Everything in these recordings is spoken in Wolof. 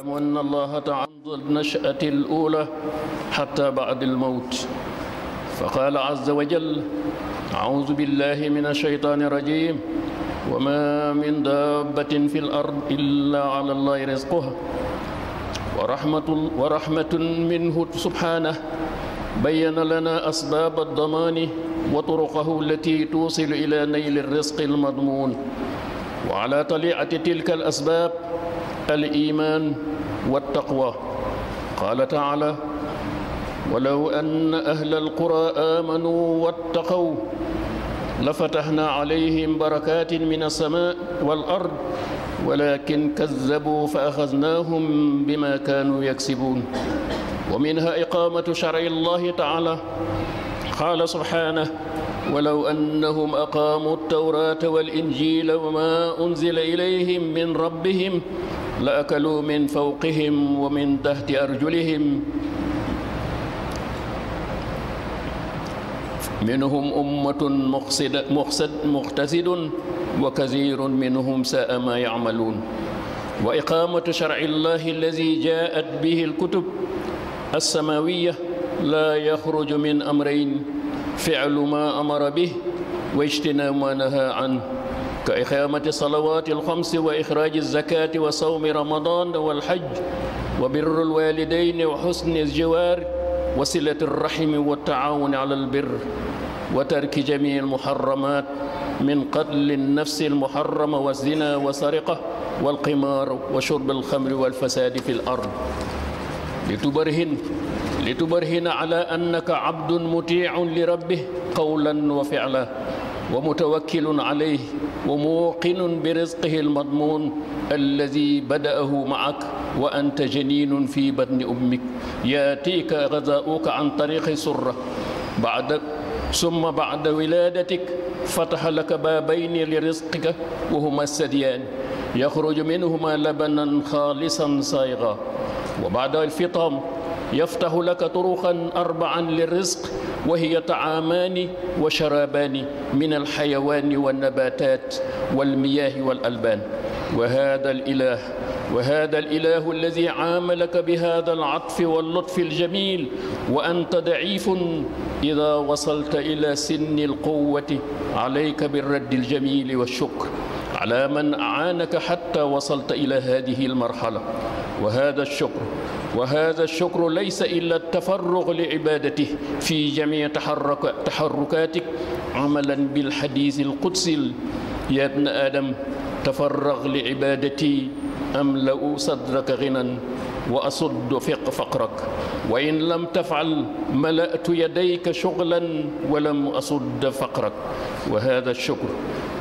أن الله تعالى النشأة الأولى حتى بعد الموت، فقال عز وجل: أعوذ بالله من الشيطان الرجيم، وما من دابة في الأرض إلا على الله رزقها. ورحمة منه سبحانه بين لنا أسباب الضمان وطرقه التي توصل إلى نيل الرزق المضمون. وعلى طليعة تلك الأسباب الإيمان والتقوى. قال تعالى: ولو أن أهل القرى آمنوا واتقوا لفتحنا عليهم بركات من السماء والأرض ولكن كذبوا فأخذناهم بما كانوا يكسبون. ومنها إقامة شرع الله تعالى. قال سبحانه: ولو أنهم أقاموا التوراة والإنجيل وما أنزل إليهم من ربهم لأكلوا من فوقهم ومن تحت أرجلهم منهم أمة مقتصد وكثير منهم ساء ما يعملون. وإقامة شرع الله الذي جاءت به الكتب السماوية لا يخرج من أمرين: فعل ما أمر به واجتناب ما نهى عنه، كإقامة الصلوات الخمس وإخراج الزكاة وصوم رمضان والحج وبر الوالدين وحسن الجوار وصلة الرحم والتعاون على البر وترك جميع المحرمات من قتل النفس المحرمة والزنا والسرقة والقمار وشرب الخمر والفساد في الأرض، لتبرهن على أنك عبد مطيع لربه قولا وفعلا ومتوكل عليه وموقن برزقه المضمون الذي بدأه معك وأنت جنين في بطن أمك، يأتيك غذاؤك عن طريق سرة ثم بعد ولادتك فتح لك بابين لرزقك وهما الثديان يخرج منهما لبنا خالصا صائغا، وبعد الفطام يفتح لك طرقا أربعا للرزق وهي طعامان وشرابان من الحيوان والنباتات والمياه والألبان. وهذا الإله الذي عاملك بهذا العطف واللطف الجميل وأنت ضعيف إذا وصلت إلى سن القوة عليك بالرد الجميل والشكر على من أعانك حتى وصلت إلى هذه المرحلة. وهذا الشكر ليس إلا التفرغ لعبادته في جميع تحركاتك عملا بالحديث القدسي: يا ابن آدم تفرغ لعبادتي أملأ صدرك غنى وأصد فقرك، وإن لم تفعل ملأت يديك شغلا ولم أصد فقرك.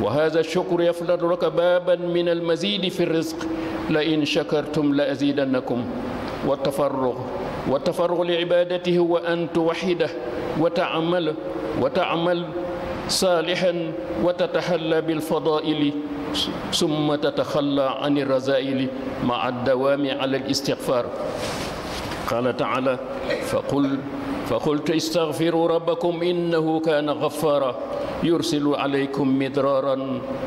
وهذا الشكر يفتح لك بابا من المزيد في الرزق: لئن شكرتم لأزيدنكم. والتفرغ لعبادته وأن توحده وتعمل صالحا وتتحلى بالفضائل ثم تتخلى عن الرذائل مع الدوام على الاستغفار. قال تعالى: فقلت استغفروا ربكم إنه كان غفارا يرسل عليكم مدرارا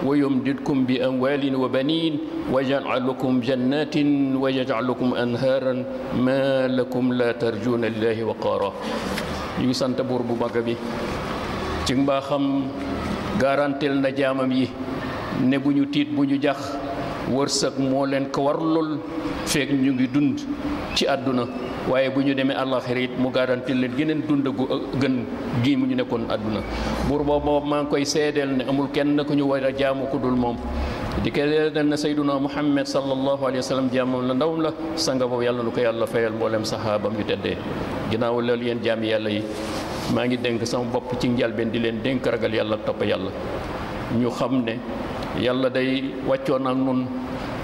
ويمددكم بأموال وبنين ويجعل لكم جنات ويجعل لكم أنهارا ما لكم لا ترجون لله وقارا. ñu sant buur bu mag bi ci mbaaxam garantel na jaamam yi ne bu ñu tiit bu ñu jax wërsëg moo leen ko warlul feek ñu ngi dund ci àdduna, waaye bu ñu demee àllaaxira it mu garantil leen geneen dund gu gën gii mu ñu nekkoon àdduna. buur boobu maa ngi koy seedeel ne amul kenn ku ñu war a jaamu ku dul moom, di ko seedeel ne Sayyiduna Muhammad sallallahu alayhi wa sallam jaamam la ndawam la sanga boobu yàlla nu ko yàlla fayal mboolem saxaabam yu teddee. ginnaaw loolu yéen jaami yàlla yi maa ngi dénk sama bopp ci njalbeen di leen dénk ragal yàlla ak topp yàlla. ñu xam ne yàlla day wàccoon ak nun,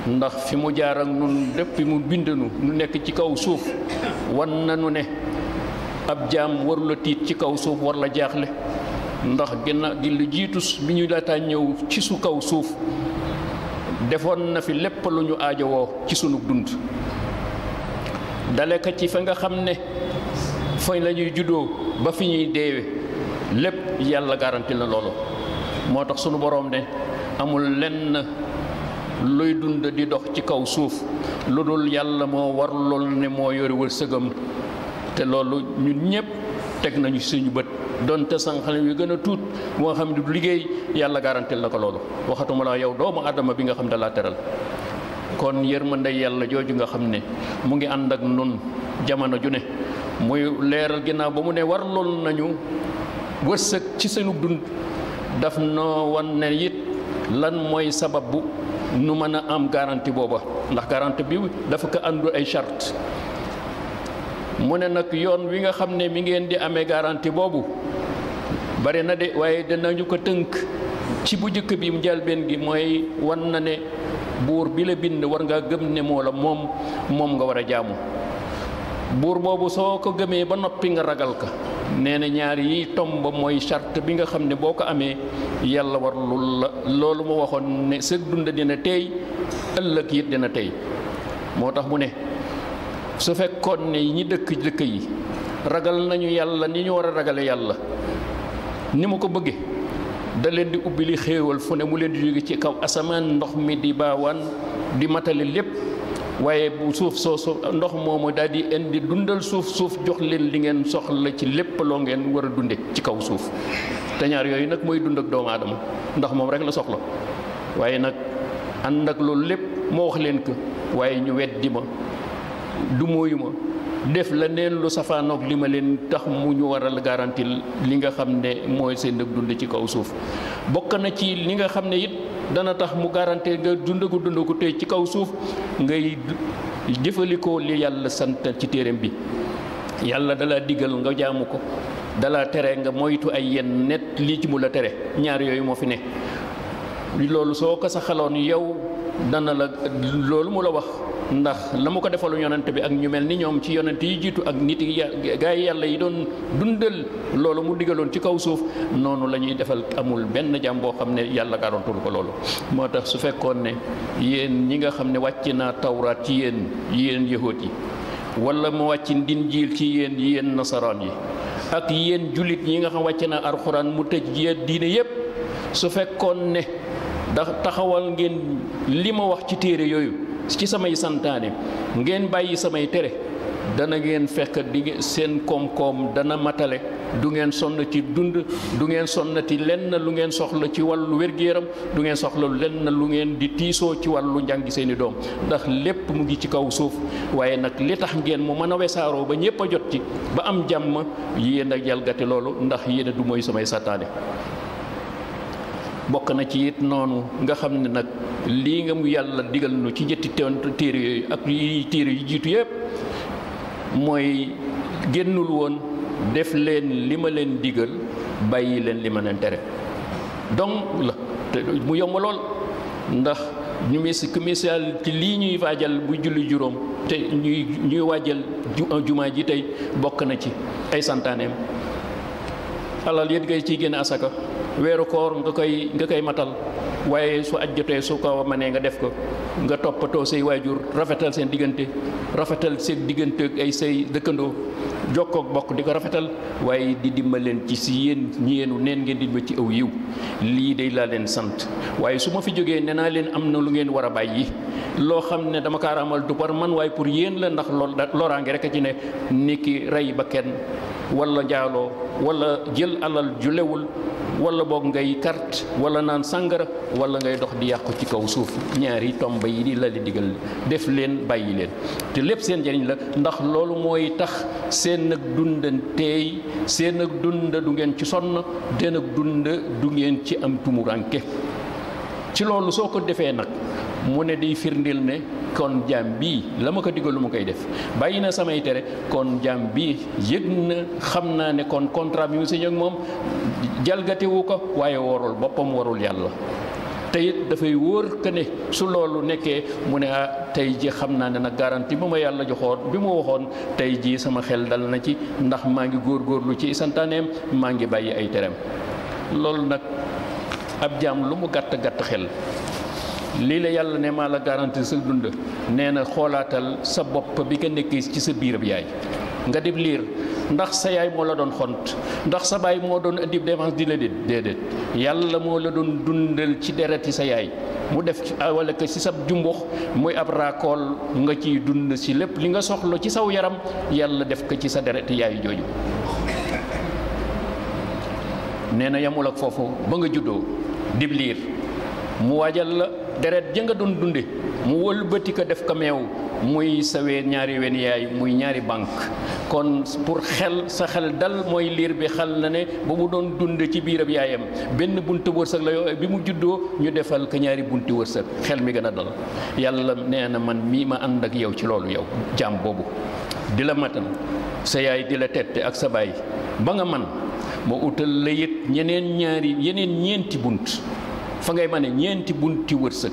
ndax fi mu jaar ak nun depuis mu bindanu nu nekk ci kaw suuf wan nanu ne ab jaam warula tiit ci kaw suuf war la jaaxle, ndax ginnaaw gi lu jiitu bi ñu laataa ñëw ci su kaw suuf defoon na fi lépp lu ñu aajowoo ci sunu dund, dale ka ci fa nga xam ne fa la ñuy juddoo ba fi ñuy deewe lépp yàlla garanti na loolu. moo tax sunu boroom ne amul lenn luy dund di dox ci kaw suuf lu dul yàlla moo war lool ne moo yore wërsëgam te loolu ñun ñëpp teg nañu suñu bët donte sànqale yu gën a tuut moo xam ne du liggéey yàlla garantil na ko loolu waxatuma la yow doomu adama bi nga xam ne laa teral kon yërmande yàlla jooju nga xam ne mu ngi ànd ak nun jamono ju ne muy leeral ginnaaw ba mu ne war lool nañu wërsëg ci seenu dund daf noo wan ne it lan mooy sababu nu mën a am garantie booba ndax garantie bi dafa ko àndul ay charte mu ne nag yoon wi nga xam ne mi ngeen di amee garantie boobu bari na de waaye dinañu ko tënk ci bu njëkk bi njëlbeen gi mooy wan na ne buur bi la bind war ngaa gëm ne moo la moom nga war a jaamu buur boobu soo ko gëmee ba noppi nga ragal ka nee na ñaar yi tomb mooy charte bi nga xam ne boo ko amee yàlla war loolu mu waxoon ne sëg dund dina teey ëllëg it dina teey moo tax mu ne su fekkoon ne ñi dëkk yi ragal nañu yàlla ni ñu war a ragale yàlla ni mu ko bëgge da leen di ubbi li xéewal fu ne mu leen di jóge ci kaw asamaan ndox mi di baawaan di matale lépp waaye bu suuf soosu ndox moomu daal di indi dundal suuf jox leen li ngeen soxla ci lépp loo ngeen war a dunde ci kaw suuf te ñaar yooyu nag mooy dund ak doomu aadama ndox moom rek la soxla waaye nag ànd ak loolu lépp moo wax leen ko waaye ñu weddi ma du mooyu ma def la neen lu safaanoog li ma leen tax mu ñu waral garantil li nga xam ne mooy seen ak dund ci kaw suuf bokk na ci li nga xam ne it dana tax mu garanté nga dund ko tey ci kaw suuf ngay jëfalikoo li yàlla sant ci téereem bi yàlla dala digal nga jaamu ko dala tere nga moytu ay yenn net lii ci mu la tere ñaar yooyu moo fi ne loolu soo ko saxaloon yow dana la loolu mu la wax ndax la mu ko defalu yonent bi ak ñu mel ni ñoom ci yonent yi jiitu ak nit yi gaa yi yàlla yi doon dundal loolu mu digaloon ci kaw suuf noonu la ñuy defal amul benn jaam boo xam ne yàlla garantul ko loolu moo tax su fekkoon ne yéen ñi nga xam ne wàcc naa tawraat ci yéen yahuud yi wala mu wàcc ndinjiil ci yéen nasaraan yi ak yéen jullit ñi nga xam wàcc naa alxuraan mu tëj yéen diine yépp su fekkoon ne da taxawal ngeen li ma wax ci téere yooyu ci samay santaane ngeen bàyyi samay tere dana ngeen fekk di seen koom-koom dana matale du ngeen sonn ci dund du ngeen sonnati lenn lu ngeen soxla ci wàllu wér-gu-yaram du ngeen soxla lenn lu ngeen di tiisoo ci wàllu njàngi seeni doom ndax lépp mu ngi ci kaw suuf waaye nag li tax ngeen mu mën a wesaaroo ba ñépp a jot ci ba am jàmm yéen a jalgati loolu ndax yéen a du mooy samay santaane bokk na ci it noonu nga xam ne nag lii nga mu yàlla digal nu ci ñetti téere yooyu ak yi téere yu jiitu yépp mooy génnul woon def leen li ma leen digal bàyyi leen li ma leen tere donc la te mu yomb lool ndax ñu misaal ci lii ñuy waajal bu julli juróom te ñuy waajal jumaa ji tey bokk na ci ay santaaneem alal yéen ngay ciy génn asaka weeru koor nga koy matal waaye su aj jotee su ko mënee nga def ko nga toppatoo say waajur rafetal seen diggante ay say dëkkandoo jokkook bokk di ko rafetal waaye di dimbaleen ci si yéen ñi yéenu neen ngeen di ci aw yiw lii day laa leen sant waaye su ma fi jógee nee naa leen am na lu ngeen war a bàyyi loo xam ne dama kaaraamal du par man waaye pour yéen la ndax loraange rek a ci ne niki rey ba kenn wala njaaloo wala jël alal ju lewul wala boog ngay carte wala naan sàngara wala ngay dox di yàqu ci kaw suuf ñaari tomba yi di la di digal def leen bàyyi leen te lépp seen njëriñ la ndax loolu mooy tax seen ak dundanteey seen ak dunda du ngeen ci sonn seen ak dunda du ngeen ci am tumuranke ci loolu soo ko defee nag mu ne day firndil ne kon jaam bii la ma ko digal lu ma koy def bàyyi na samay tere kon jaam bii yëg na xam naa ne kon contrat bi mu signé ak moom jalgatiwu ko waaye warul boppam warul yàlla te it dafay wóor que ne su loolu nekkee mu ne tey ji xam naa ne nag garantie bu ma yàlla joxoon bi mu waxoon tey ji sama xel dal na ci ndax maa ngi góorgóorlu ci santaaneem maa ngi bàyyi ay tereem loolu nag ab jaam lu mu gàtt gàtt xel lii la yàlla ne maa la garanti sa dund nee na xoolaatal sa bopp bi nga nekkee ci sa biirab yaay nga def liir ndax sa yaay moo la doon xont ndax sa baay moo doon indi défense di la déedéet yàlla moo la doon dundal ci dereti sa yaay mu def wala que ci sa jumbux muy ab raakool nga ciy dund ci lépp li nga soxla ci saw yaram yàlla def ko ci sa dereti yaay jooju nee na yamul ak foofu ba nga juddoo dib liir mu waajal la deret ja nga doon dunde mu wëlbati ko def ko meew muy sa ñaari wen yaay muy ñaari banque kon pour sa xel dal mooy liir bi xal na ne ba mu doon dund ci biirab yaayam benn buntu wërsëg la yoo bi mu juddoo ñu defal ko ñaari bunti wërsëg xel mi gën a dal yàlla nee na man mii ma ànd ak yow ci loolu yow jaam boobu di la matan sa yaay di la tette ak sa baay ba nga man ma utal la it yeneen ñeenti bunt fa ngay ma ne ñeenti bunti wërsëg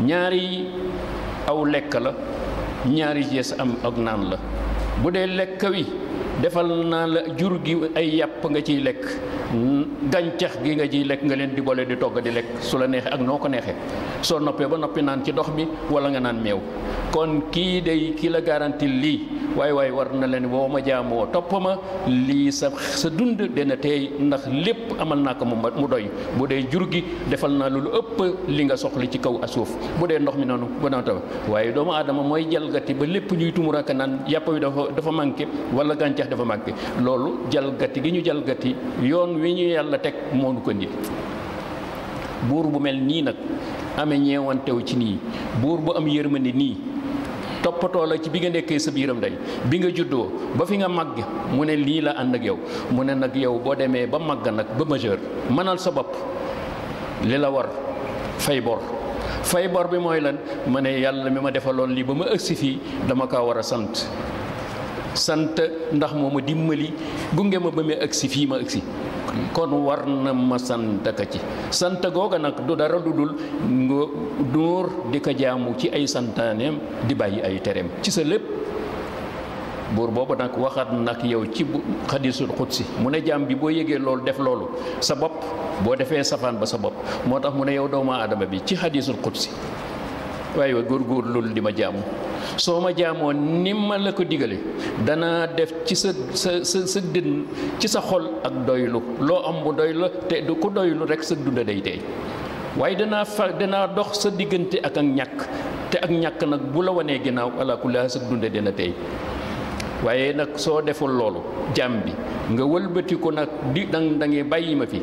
ñaari aw lekk la ñaari jees am ak naan la bu dee lekk wi defal naa la jur gi ay yàpp nga ciy lekk gàncax gi nga ciy lekk nga leen di boole di togg di lekk su la neexee ak noo ko neexee soo noppee ba noppi naan ci dox bi wala nga naan meew kon kii day ki la garanti lii waaye war na leen boo ma jaamoo topp ma lii sa dund dina tey ndax lépp amal naa ko mu doy bu dee jur gi defal naa lu ëpp li nga soxla ci kaw a suuf bu dee ndox mi noonu ba noonu taw waaye doomu aadama mooy jalgati ba lépp ñuy tumuraka naan yàpp wi dafa manqué wala gàncax dafa manqué loolu jalgati gi ñu jalgati yoon wi ñu yàlla teg moo nu ko ndi buur bu mel nii nag amee ñeewantew ci nii buur bu am yërmande nii toppatoo la ci bi nga nekkee sa biiram ndey bi nga juddoo ba fi nga màgg mu ne lii la ànd ak yow mu ne nag yow boo demee ba màgg nag ba majeur mënal sa bopp li la war fay bor bi mooy lan ma ne yàlla mi ma defaloon lii ba ma ëgsi fii dama kaa war a sant ndax moo ma dimbali gunge ma ba ma ëgsi fii ma ëgsi kon war na ma sant ka ci sant googa nag du dara lu dul nga dóor di ko jaamu ci ay santaaneem di bàyyi ay tereem ci sa lépp buur boobu nag waxaat nag yow ci xadiisul xudsi mu ne jaam bi boo yëgee loolu def loolu sa bopp boo defee safaan ba sa bopp moo tax mu ne yow doomu aadama bi ci xadiisul xudsi waaye góorgóorlul di ma jaamu soo ma jaamoo ni ma la ko digale danaa def ci sa dënn ci sa xol ak doylu loo am bu doy la te du ko doylu rek sa dunda day tey waaye danaa dox sa diggante ak ñàkk te ak ñàkk nag bu la wanee ginnaaw ala ku laa sa dunda dina tey waaye nag soo deful loolu jaam bi nga wëlbatiku nag da ngay bàyyi ma fi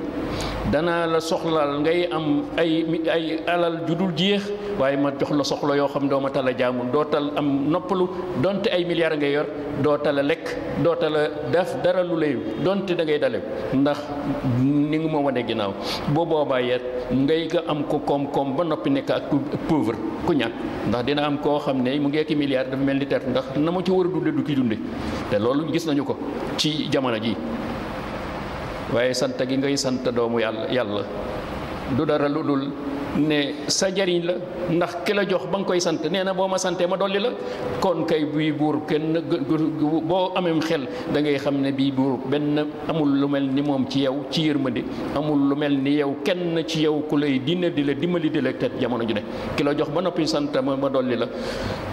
danaa la soxlaal ngay am ay alal ju dul jeex waaye ma jox la soxla yoo xam doo ma tala jaamu doo tal am noppalu donte ay milliards ngay yor doo tala lekk doo tala def dara lu lay donte da ngay dale ndax ni nga ma wane ginnaaw boo boobaa yet ngay nga am ko koom-koom ba noppi nekk ak pauvre ku ñàkk ndax dina am koo xam ne mu ngi ki milliards dafa mel ni ter ndax na ma ci war a dunde du ki dunde te loolu gis nañu ko ci jamono ji waaye sant gi ngay sant doomu yàlla du dara lu dul ne sa njariñ la ndax ki la jox ba nga koy sant nee na boo ma santee ma dolli la kon kay bii buur kenn boo amee xel da ngay xam ne bii buur benn amul lu mel ni moom ci yow ci yërmande amul lu mel ni yow kenn ci yow ku lay di la dimbali di la tet jamono ju ne ki la jox ba noppi sant ma dolli la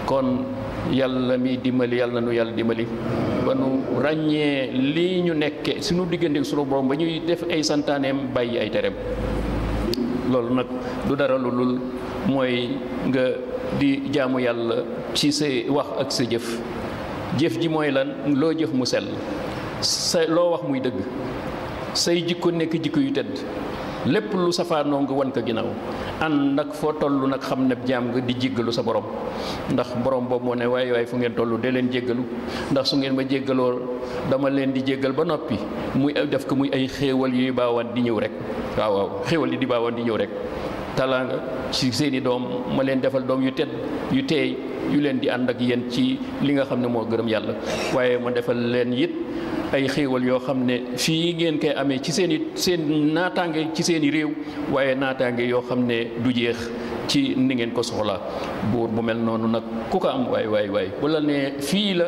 kon yàlla mi dimbali yàlla nu yàlla dimbali ba nu ràññee lii ñu nekke suñu diggante suñu borom ba ñuy def ay santaaneem bàyyi ay tereem loolu nag du dara lu dul mooy nga di jaamu yàlla ci sa wax ak sa jëf ji mooy lan loo jëf mu sell sa loo wax muy dëgg say jikko nekk jikko yu tedd lépp lu safaanoo nga wan ko ginnaaw ànd nag foo toll nag xam ne jaam nga di jéggalu sa borom ndax borom boobu moo ne waaye fu ngeen toll dee leen jéggalu ndax su ngeen ma jéggaloo dama leen di jéggal ba noppi muy def ko muy ay xéewal yuy baawaan di ñëw rek waaw xéewal yi di baawaan di ñëw rek talaanga ci seeni doom ma leen defal doom yu tedd yu teey yu leen di ànd ak yéen ci li nga xam ne moo gërëm yàlla waaye ma defal leen it ay xéewal yoo xam ne fii ngeen koy amee ci seen naataange ci seeni réew waaye naataange yoo xam ne du jeex ci ni ngeen ko soxlaa buur bu mel noonu nag ku ko am waay bu la ne fii la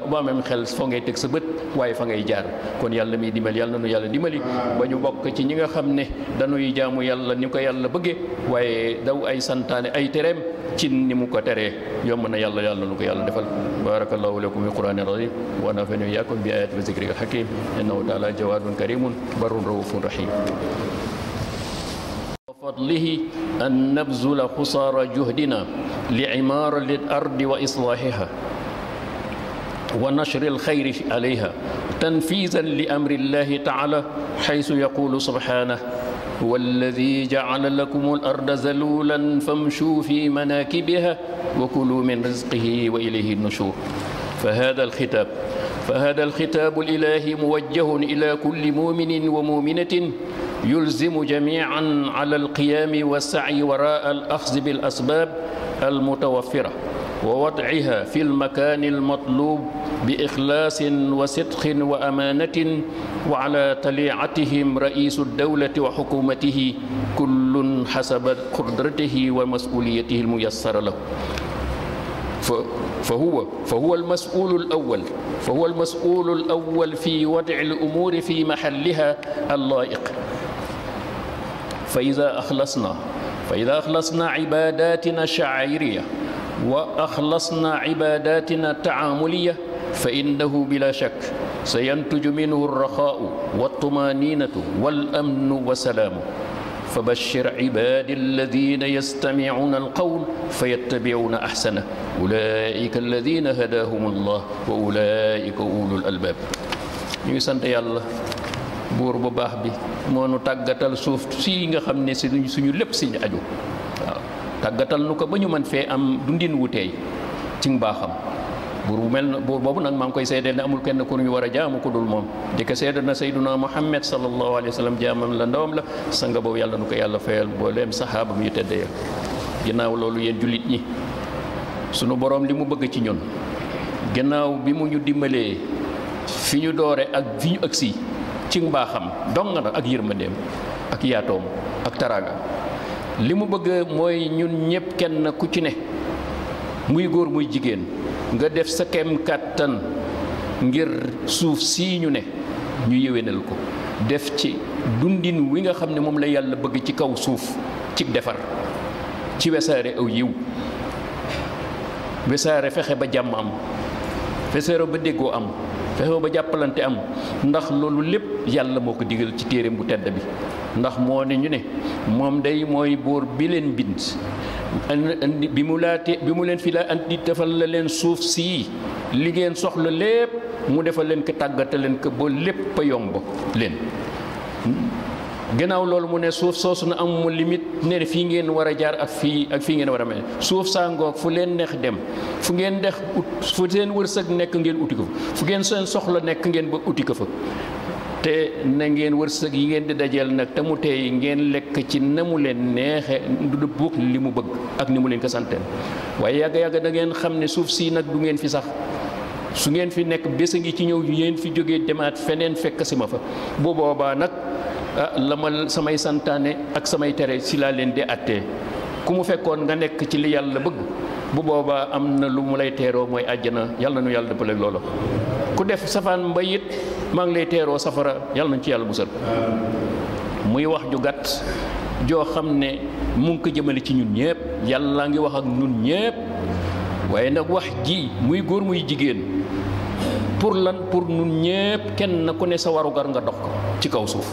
ba même xel foo ngay teg sa bët waaye fa ngay jaar kon yàlla miy dimbali yàlla nu yàlla dimbali ba ñu bokk ci ñi nga xam ne dañuy jaamu yàlla ni ko yàlla bëggee waaye daw ay santaane ay tereem ci ni mu ko teree yomb na yàlla yàlla nu ko yàlla defal. barakallahu lakum fi qur'anil azim wa nafa'ani wa iyyakum bi ayati wa zikril hakim innahu ta'ala jawadun karimun barrun raufun rahim. وفضله أن نبذل قصارى جهدنا لعمارة الأرض وإصلاحها ونشر الخير عليها تنفيذا لأمر الله تعالى حيث يقول سبحانه والذي جعل لكم الأرض ذلولا فامشوا في مناكبها وكلوا من رزقه وإليه النشور. فهذا الخطاب الإلهي موجه إلى كل مؤمن ومؤمنة يلزم جميعا على القيام والسعي وراء الأخذ بالأسباب المتوفرة ووضعها في المكان المطلوب بإخلاص وصدق وأمانة وعلى طليعتهم رئيس الدولة وحكومته كل حسب قدرته ومسؤوليته الميسرة له. فهو المسؤول الأول في وضع الأمور في محلها اللائق. فإذا أخلصنا عباداتنا الشعائرية وأخلصنا عباداتنا التعاملية فإنه بلا شك سينتج منه الرخاء والطمأنينة والأمن والسلام. فبشر عبادي الذين يستمعون القول فيتبعون أحسنه أولئك الذين هداهم الله وأولئك أولو الألباب. ñu sant yàlla buur bu baax bi moo nu tàggatal suuf si nga xam ne suñu lépp si ñu aju waaw tàggatal nu ko ba ñu mën fee am dundin wu teey ci mbaaxam. buur boobu nag maa ngi koy seedeel ne amul kenn ku ñu war a jaamu ko dul moom di ko seedal na sayduna Muhammad sallallahu alayhi wa sallam jaamam la ndawam la sanga boobu yàlla nu ko yàlla fayal booleem saxaabam yu tedde ya. ginnaaw loolu yéen jullit ñi sunu boroom li mu bëgg ci ñun ginnaaw bi mu ñu dimbalee fi ñu doore ak fi ñu agsi ci mbaaxam dong na ak yërmandeem ak yaatoom ak taraanga li mu bëgg mooy ñun ñëpp kenn ku ci ne muy góor muy jigéen nga def sa kem kàttan ngir suuf sii ñu ne ñu yéwénal ko def ci dundin wi nga xam ne moom la yàlla bëgg ci kaw suuf ci defar ci wesaare aw yiw wesaare fexe ba jàmm am wesaare ba déggoo am fexe ba jàppalante am ndax loolu lépp yàlla moo ko digal ci téereem bu tedd bi ndax moo ne ñu ne moom day mooy buur bi leen bind bi mu leen fi la andi defal la leen suuf sii li ngeen soxla lépp mu defal leen ko tàggata leen ko ba lépp a yomb leen. gannaaw loolu mu ne suuf soosu na amul limite ne fii ngeen war a jaar ak fii ngeen war a mel suuf saa ngoog fu leen neex dem fu ngeen dex fu seen wërsëg nekk ngeen uti ko fa fu ngeen seen soxla nekk ngeen ba uti ko fa. te na ngeen wërsëg yi ngeen di dajeel nag te mu tey ngeen lekk ci na mu leen neexe du dëppook li mu bëgg ak ni mu leen ko santeen waaye yàgg da ngeen xam ne suuf sii nag du ngeen fi sax su ngeen fi nekk bés a ngi ci ñëw ngeen fi jógee demaat feneen fekk si ma fa bu boobaa nag la ma samay santaane ak samay tere si laa leen di attee ku mu fekkoon nga nekk ci li yàlla bëgg bu boobaa am na lu mu lay teeroo mooy àjjana yàlla nu yàlla dëppaleeg loolu ku def safaan mbay it maa ngi lay teeroo safara yàlla nañ ci yàlla musal. muy wax ju gàtt joo xam ne mu ngi ko jëmale ci ñun ñëpp yàlla ngi wax ak ñun ñëpp waaye nag wax ji muy góor muy jigéen pour lan pour ñun ñëpp kenn ku ne sa warugar nga dox ko ci kaw suuf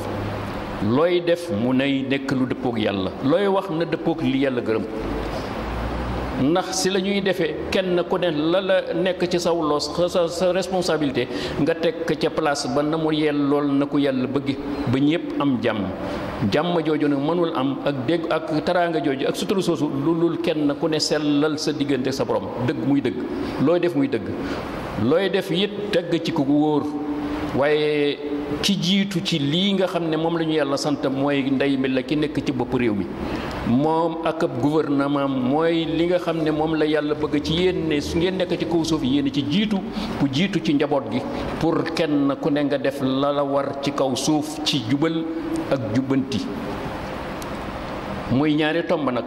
looy def mu nay nekk lu dëppoog yàlla looy wax na dëppoog li yàlla gërëm. ndax si la ñuy defee kenn ku ne la nekk ci saw loos sa responsabilité nga teg ca place ba na mu yellool na ko yàlla bëgg ba ñëpp am jàmm jooju nag mënul am ak dégg ak taraanga jooju ak sutura soosu lulul kenn ku ne sellal sa diggante sa borom dëgg muy dëgg looy def muy dëgg looy def it teg ci ko wóor waaye ki jiitu ci lii nga xam ne moom la ñu yàlla sant mooy ndey mi la ki nekk ci bopp réew mi moom ak ab gouvernement mooy li nga xam ne moom la yàlla bëgg ci yéen ne su ngeen nekk ci kaw suuf yéen ci jiitu ku jiitu ci njaboot gi pour kenn ku ne nga def la la war ci kaw suuf ci jubal ak jubbanti muy ñaari tomb nag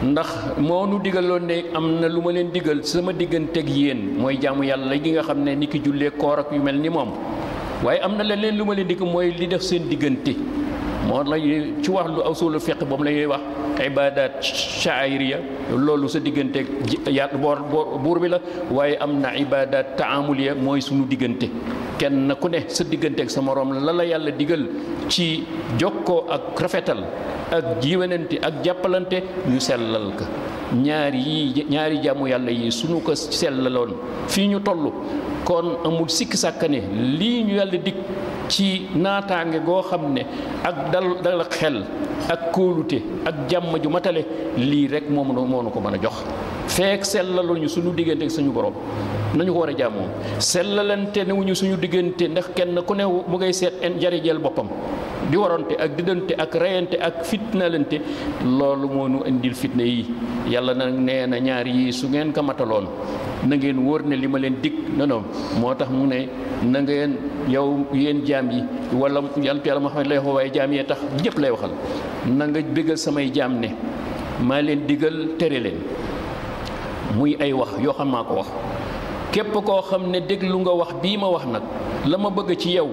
ndax moo nu digaloon ne am na lu ma leen digal sama digganteeg yéen mooy jaamu yàlla gi nga xam ne ni ki jullee koor ak yu mel ni moom waaye am na leneen lu ma leen dig mooy li def seen diggante moo lay ci wax lu usul fiqh boobu la ñuy wax ibadat sha'iriya loolu sa digganteeg yàlla buur bi la waaye am na ibadat taamuliya mooy sunu diggante kenn ku ne sa digganteeg sa moroom la la yàlla digal ci jokkoo ak rafetal ak jiwanante ak jàppalante ñu sellal ka ñaari jaamu yàlla yi sunu ko sellaloon fii ñu toll kon amul sikki sàkkane lii ñu yàlla dig ci naataange goo xam ne ak dal xel ak kóolute ak jàmm ju matale lii rek moo nu ko mën a jox feek sellaluñu suñu diggante ak suñu borom nañu ko war a jàmmoo sellalante newuñu suñu diggante ndax kenn ku ne mu ngay seet njariñeel boppam di warante ak diddante ak reyante ak fitnalante loolu moo nu indil fitna yi yàlla nag nee na ñaar yi su ngeen ko mataloon na ngeen wóor ne li ma leen dig non moo tax mu ne na ngeen yow yéen jaam yi wala yàlla Muhammad lay wax waaye jaam yee tax ñëpp lay waxal na nga bégal samay jaam ne maa leen digal tere leen muy ay wax yoo xam maa ko wax képp koo xam ne déglu nga wax bii ma wax nag la ma bëgg ci yow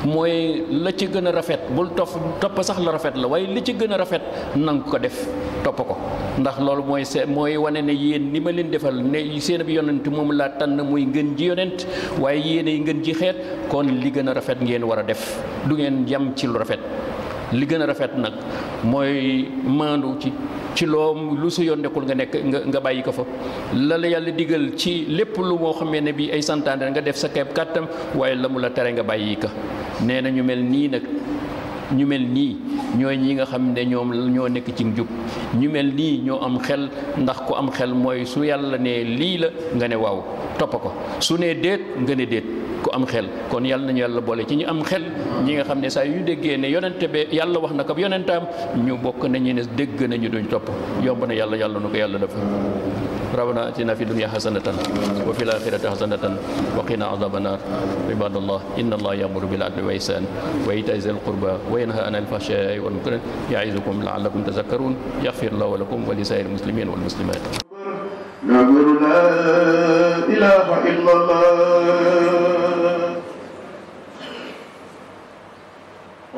mooy la ci gën a rafet bul topp sax la rafet la waaye li ci gën a rafet nanga ko def topp ko ndax loolu mooy wane ne yéen ni ma leen defal ne seen bi yonent moom laa tànn muy ngën ji yonent waaye yéenay ngën ji xeet kon li gën a rafet ngeen war a def du ngeen yam ci lu rafet li gën a rafet nag mooy maandu ci lu su yoon nekkul nga bàyyi ko fa la yàlla digal ci lépp lu moo xamee ne bi ay santaane nga def sa keeb kàttam waaye la mu la tere nga bàyyi ko nee na ñu mel nii ñooy ñi nga xam ne ñoom ñoo nekk ci njub ñu mel nii ñoo am xel ndax ku am xel mooy su yàlla ne lii la nga ne waaw topp ko su ne déet nga ne déet ku am xel kon yàlla nañu yàlla boole ci ñu am xel ñi nga xam ne saa yu déggee ne yonente be yàlla wax na ko yonentaam ñu bokk nañu ne dégg nañu duñ topp yomb na yàlla nu ko yàlla def rabbana atina fi dunya hasanatan wa fil akhirati hasanatan wa qina adhaban nar ibadallah inna allaha ya'muru bil adli wa ihsan wa ita'i dhil qurba wa yanha 'anil fahsha'i wal munkar ya'izukum la'allakum tadhakkarun yaghfir Allahu lakum wa li sa'iril muslimin wal muslimat la ilaha illallah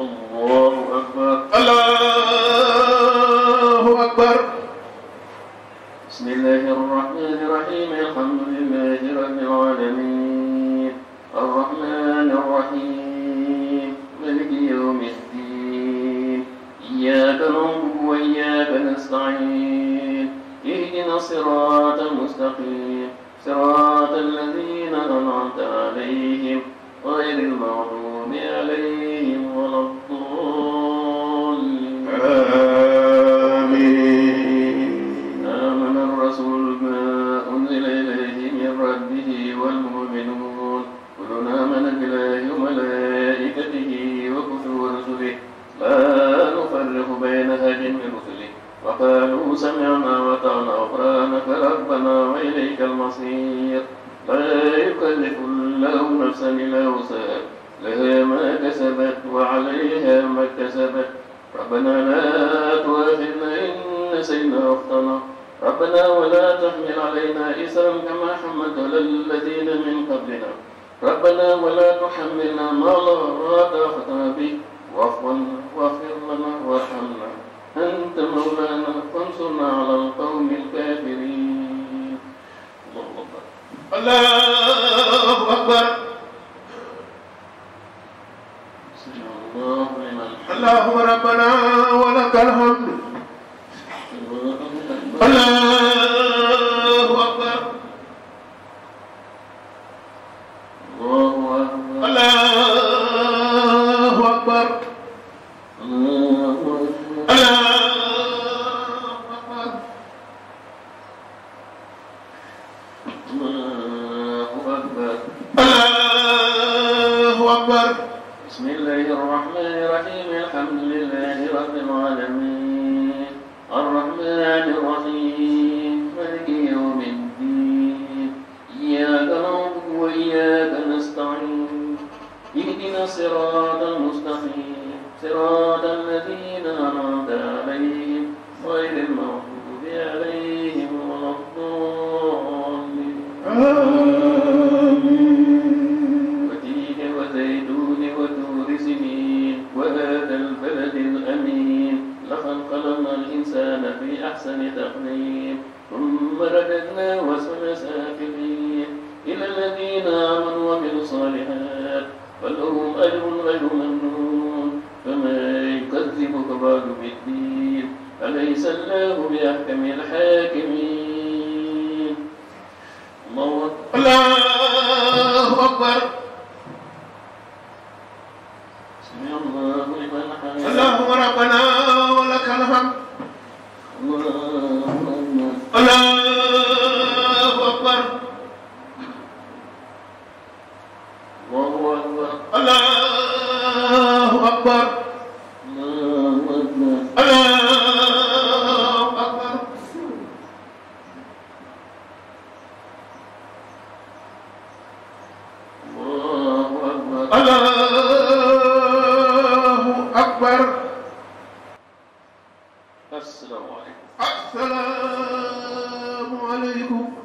Allahu akbar Allahu akbar Bismillahir rahmanir rahim alhamdulillahi rabbil alamin arrahmanir rahim maliki yawmiddin iyyaka na'budu wa iyyaka nasta'in اهدنا الصراط المستقيم صراط الذين أنعمت عليهم غير المغضوب عليهم ولا الضالين آمين آمن الرسول ما أنزل إليه من ربه والمؤمنون كل آمن بالله وملائكته وكتبه ورسله لا نفرق بين أحد من رسله وقالوا سمعنا وأطعنا غفرانك ربنا وإليك المصير لا يكلف الله نفسا إلا وسعها لها ما كسبت وعليها ما اكتسبت ربنا لا تؤاخذنا إن نسينا أخطأنا ربنا ولا تحمل علينا إصرا كما حملت على الذين من قبلنا ربنا ولا تحملنا ما لا طاقة به واعف عنا واغفر لنا وارحمنا أنت مولانا فانصرنا على القوم الكافرين الله أكبر الله ربنا ولك الحمد الله أكبر الله أكبر بسم الله الرحمن الرحيم الحمد لله رب العالمين الرحمن الرحيم مالك يوم الدين إياك نعبد وإياك نستعين اهدنا الصراط المستقيم صراط الذين أنعمت عليهم غير المغضوب عليهم ولا الضالين وتين وزيتون وتور سنين وهذا البلد فلهم أجر غير ممنون فما يكذبك بعد بالدين أليس الله بأحكم الحاكمين الله أكبر سمع الله لمن حمده اللهم ربنا ولك الحمد الله أكبر الله أكبر الله أكبر الله أكبر الله أكبر السلام عليكم السلام عليكم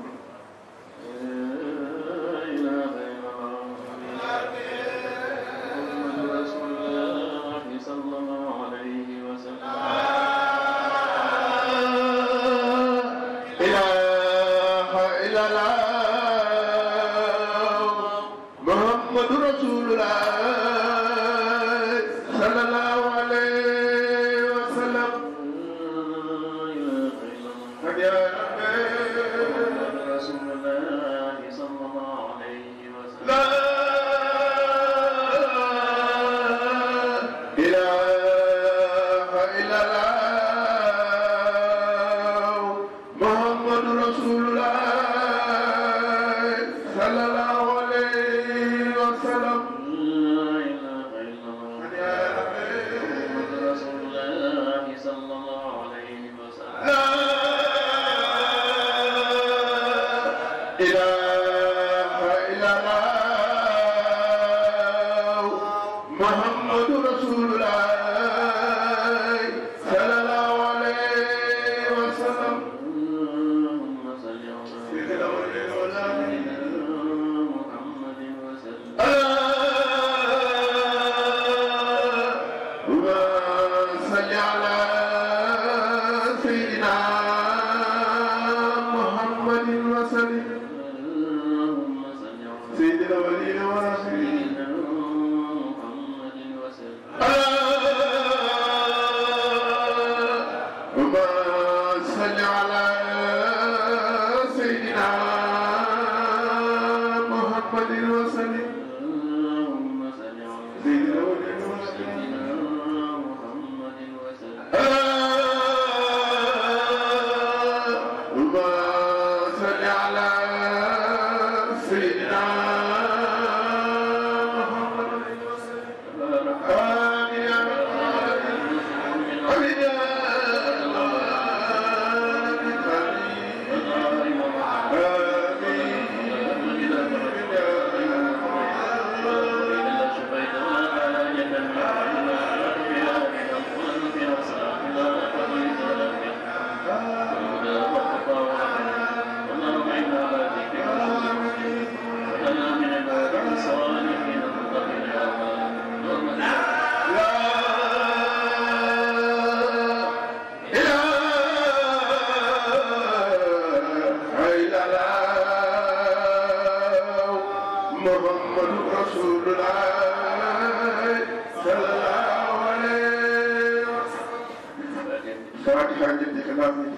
Fatiha